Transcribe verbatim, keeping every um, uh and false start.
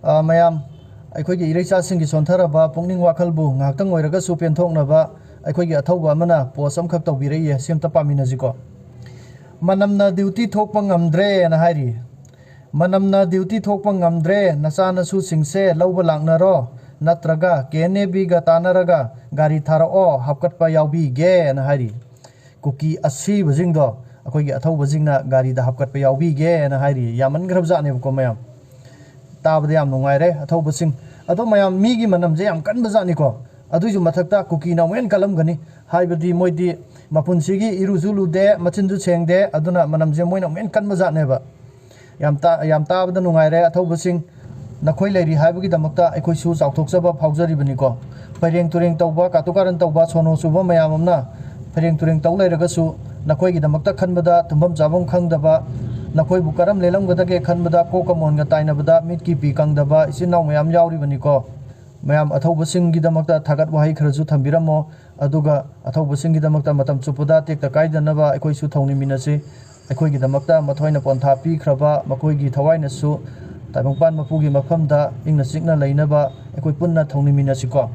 ꯑ, ꯃꯌꯥꯝ, ꯑꯩꯈꯣꯏꯒꯤ ꯏꯔꯩꯆꯥꯁꯤꯡꯒꯤ ꯁꯣꯟꯊꯔꯕ ꯄꯨꯛꯅꯤꯡ ꯋꯥꯈꯜꯕꯨ ꯉꯥꯏꯍꯥꯛꯇꯪ ꯑꯣꯏꯔꯒꯁꯨ ꯄꯦꯟꯊꯣꯛꯅꯕ ꯑꯩꯈꯣꯏꯒꯤ ꯑꯊꯧꯕ ꯑꯃꯅ ꯄꯣꯁ ꯑꯃꯈꯛ ꯇꯧꯕꯤꯔꯛꯏꯌꯦ꯫ ꯁꯤ ꯑꯝꯇ ꯄꯥꯃꯤꯟꯅꯁꯤꯀꯣ꯫ "ꯃꯅꯝꯅ ꯗ꯭ꯌꯨꯇꯤ ꯊꯣꯛꯄ ꯉꯝꯗ꯭ꯔꯦꯅ" ꯍꯥꯏꯔꯤ꯫ "ꯃꯅꯝꯅ ꯗ꯭ꯌꯨꯇꯤ ꯊꯣꯛꯄ ꯉꯝꯗ꯭ꯔꯦ, ꯅꯆꯥꯅꯁꯨꯁꯤꯡꯁꯦ ꯂꯧꯕ ꯂꯥꯛꯅꯔꯣ, ꯅꯠꯇ꯭ꯔꯒ ꯀꯦ ꯑꯦꯟ ꯑꯦ ꯕꯤꯒ ꯇꯥꯟꯅꯔꯒ ꯒꯥꯔꯤ ꯊꯥꯔꯛꯑꯣ, ꯍꯥꯞꯀꯠꯄ ꯌꯥꯎꯕꯤꯒꯦꯅ" ꯍꯥꯏꯔꯤ꯫ ꯀꯨꯀꯤ ꯑꯁꯤꯕꯁꯤꯡꯗꯣ ꯑꯩꯈꯣꯏꯒꯤ ꯑꯊꯧꯕꯁꯤꯡꯅ ꯒꯥꯔꯤꯗ ꯍꯥꯞꯀꯠꯄ ꯌꯥꯎꯕꯤꯒꯦꯅ ꯍꯥꯏꯔꯤ꯫ ꯌꯥꯝꯃꯟꯈ꯭ꯔꯕꯖꯥꯠꯅꯦꯕꯀꯣ ꯃꯌꯥꯝ꯫ ꯇꯥꯕꯗ ꯌꯥꯝ ꯅꯨꯡꯉꯥꯏꯔꯦ ꯑꯊꯧꯕꯁꯤꯡ꯫ ꯑꯗꯣ ꯃꯌꯥꯝ, ꯃꯤꯒꯤ ꯃꯅꯝꯁꯦ ꯌꯥꯝ ꯀꯟꯕꯖꯥꯠꯅꯤꯀꯣ꯫ ꯑꯗꯨꯏꯁꯨ ꯃꯊꯛꯇ ꯀꯨꯀꯤꯅ ꯑꯃꯨꯛ ꯍꯦꯟꯅ ꯀꯜꯂꯝꯒꯅꯤ꯫ ꯍꯥꯏꯕꯗꯤ ꯃꯣꯏꯗꯤ ꯃꯄꯨꯟꯁꯤꯒꯤ ꯏꯔꯨꯁꯨ ꯂꯨꯗꯦ, ꯃꯆꯤꯟꯁꯨ ꯁꯦꯡꯗꯦ, ꯑꯗꯨꯅ ꯃꯅꯝꯁꯦ ꯃꯣꯏꯅ ꯑꯃꯨꯛ ꯍꯦꯟꯅ ꯀꯟꯕꯖꯥꯠꯅꯦꯕ꯫ ꯌꯥꯝ ꯇꯥ-, ꯌꯥꯝ ꯇꯥꯕꯗ ꯅꯨꯡꯉꯥꯏꯔꯦ ꯑꯊꯧꯕꯁꯤꯡ꯫ ꯅꯈꯣꯏ ꯂꯩꯔꯤ ꯍꯥꯏꯕꯒꯤꯗꯃꯛꯇ ꯑꯩꯈꯣꯏꯁꯨ ꯆꯥꯎꯊꯣꯛꯆꯕ ꯐꯥꯎꯖꯔꯤꯕꯅꯤꯀꯣ꯫ ꯐꯩꯔꯦꯡ ꯇꯨꯔꯦꯡ ꯇꯧꯕ, ꯀꯥꯇꯨ ꯀꯥꯔꯟ ꯇꯧꯕ, ꯁꯣꯅꯣ ꯆꯨꯕ ꯃꯌꯥꯝ ꯑꯃꯅ ꯐꯩꯔꯦꯡ ꯇꯨꯔꯦꯡ ꯇꯧ ꯂꯩꯔꯒꯁꯨ, ꯅꯈꯣꯏꯒꯤꯗꯃꯛꯇ ꯈꯟꯕꯗ, ꯇꯨꯝꯐꯝ ꯆꯥꯐꯝ ꯈꯪꯗꯕ, ꯅꯈꯣꯏꯕꯨ ꯀꯔꯝ ꯂꯦꯜꯂꯝꯒꯗꯒꯦ ꯈꯟꯕꯗ ꯀꯣꯛꯀ ꯃꯣꯟꯒ ꯇꯥꯏꯅꯕꯗ ꯃꯤꯠꯀꯤ ꯄꯤ ꯀꯪꯗꯕ ꯏꯆꯤꯟ ꯏꯅꯥꯎ ꯃꯌꯥꯝ ꯌꯥꯎꯔꯤꯕꯅꯤꯀꯣ꯫ ꯃꯌꯥꯝ ꯑꯊꯧꯕꯁꯤꯡꯒꯤꯗꯃꯛꯇ ꯊꯥꯒꯠ ꯋꯥꯍꯩ ꯈꯔꯁꯨ ꯊꯝꯕꯤꯔꯝꯃꯣ꯫ ꯑꯗꯨꯒ ꯑꯊꯧꯕꯁꯤꯡꯒꯤꯗꯃꯛꯇ ꯃꯇꯝ ꯆꯨꯞꯄꯗ ꯇꯦꯛꯇ ꯀꯥꯏꯗꯅꯕ ꯑꯩꯈꯣꯏꯁꯨ ꯊꯧꯅꯤꯃꯤꯟꯅꯁꯤ꯫ ꯑꯩꯈꯣꯏꯒꯤꯗꯃꯛꯇ ꯃꯊꯣꯏꯅ ꯄꯣꯟꯊꯥ ꯄꯤꯈ꯭ꯔꯕ ꯃꯈꯣꯏꯒꯤ ꯊꯋꯥꯏꯅꯁꯨ ꯇꯥꯏꯕꯪꯄꯥꯟ ꯃꯄꯨꯒꯤ ꯃꯐꯝꯗ ꯏꯪꯅ ꯆꯤꯛꯅ ꯂꯩꯅꯕ ꯑꯩꯈꯣꯏ ꯄꯨꯟꯅ ꯊꯧꯅꯤꯃꯤꯟꯅꯁꯤꯀꯣ꯫